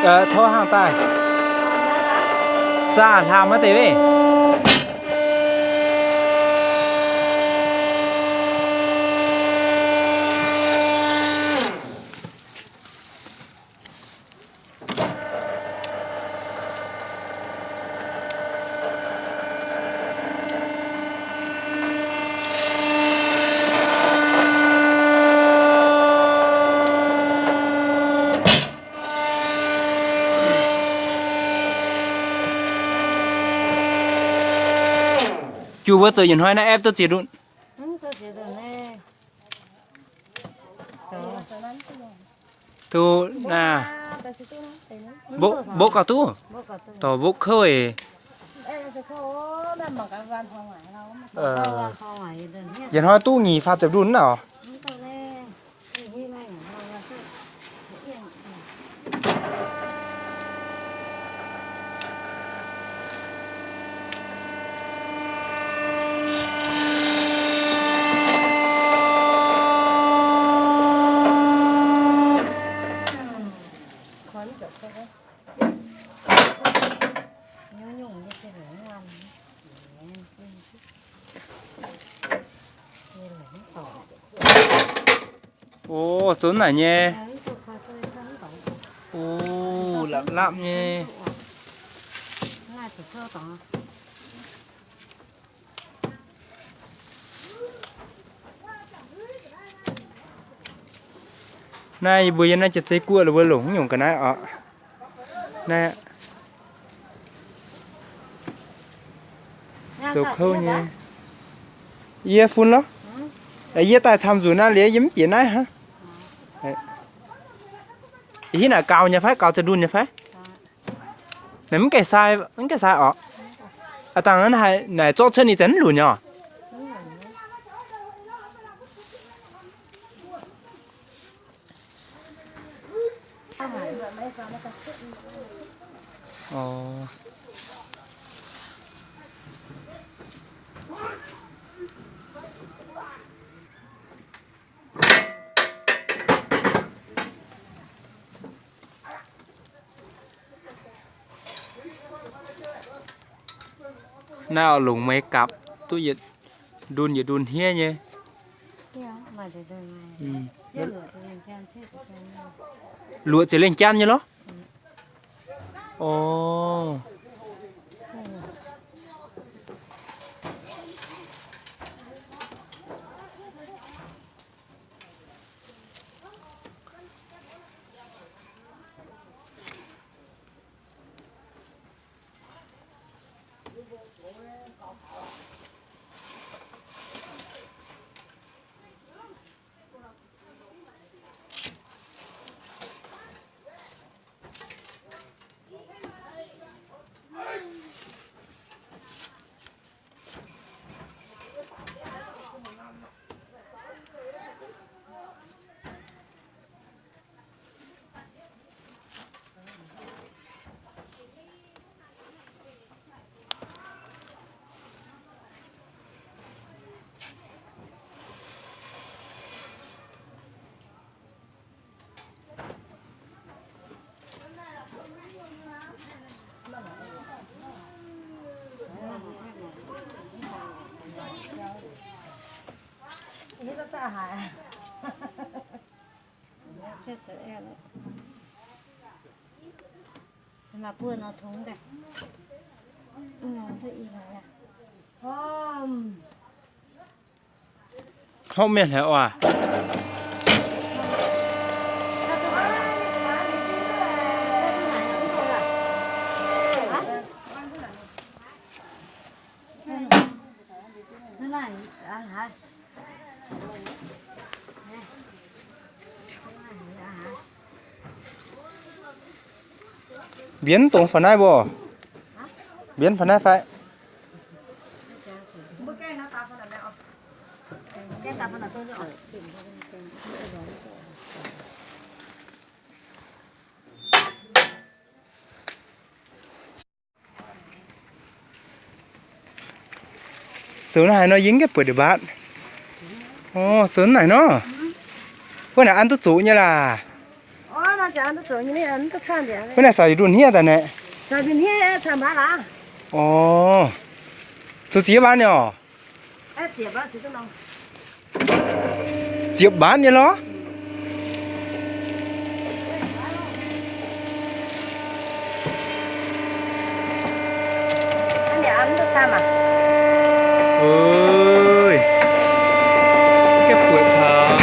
Tov hnangv daaih. Zaah hlaam maiv deix weih. Juv mbuo zoux yietc hnoi naaiv aepv duqv ziex ndunh? Duqv naaiv, mbopv gauh duqv, dorh mbopv kouv eix. Yietc hnoi duqv nyic faah ziepc ndunh naaiv oc. O, zunv naaic nyei. O, lapv lapv nyei. Naaiv yie mbuo yiem naaiv jiex zeiv guoqv lorqc, mbuo longc nyungc ga'naaiv oc. Naaiv zoux kouv nyei. Yie fun lorqc. Yie daaih camv nzunc naaiv liuz yie mv bieqc naaiv hnangv. Hitv naaic gaux nyei fai gaux za'ndunh nyei fai? Naaic mv gaengh sai, mv gaengh sai oc. Aa dangh naaiv haih naaic zorqv cuotv ninh zanc mv lunc nyei oc. Naaiv oix longc meix gapc duqv yietc ndunh yietc ndunh hniev nyei. Luoqc ziepc lengh jaan nyei lorqc. O. Hnangv mienh haic oc. Mbienv dongh faaux naaiv mbuo. Mbienv faaux naaiv fai? Zoux naaiv haaix nor yie mv gaengh buatc nduqc mbaatv. O, zoux naaiv nor. Wuov naaic an duqv zoqc nyei laac. Wuov naaiv saux yietc ndunh hniev daaih naaiv. Orv, zoux ziex mbaanv nyei orqc? Ziepc mbaanv nyei lorqc. Oi, gengh buatc taux.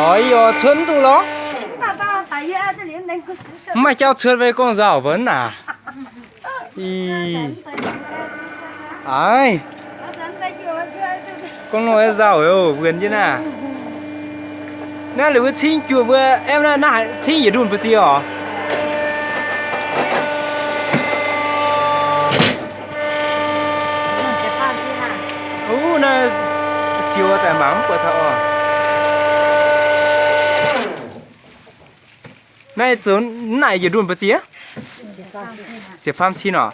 Oix, yie cuotv duqv lorqc. Mv maaih jauv cuotv, mv gorngv nzauh wuonv naaic. Ih, aaix, gorngv nor nzauh wuonv jienv naaic. Naaiv liuz wuov cingv juoh mbuo, aeqv, naaiv cingv yietc ndunh mbu'ziex orqc? Uv, naaiv siou daaih mangc mv buatc taux oc. Naaiv zoux naaic yietc ndunh mbu'ziex? Ziepc faam cin oc.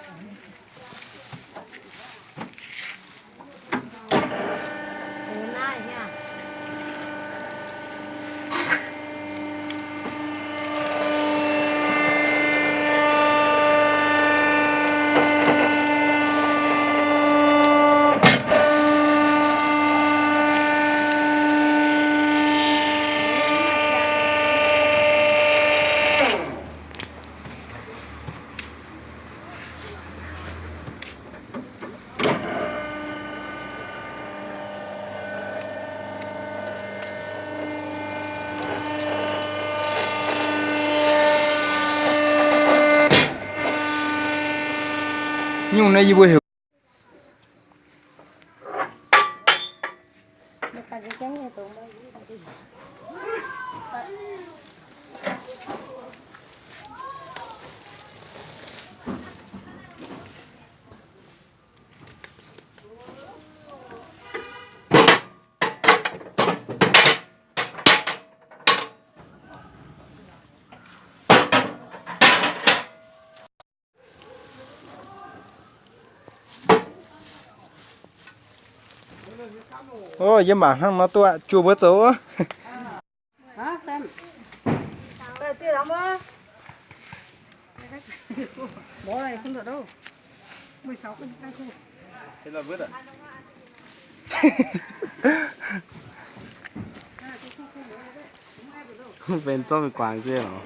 Nyungc naaiv yie mbuo heuc Ov, yie mangc hnangv nor duqv, juoh mbuo zoux. Benx zorqv mingh guangc jienv oc.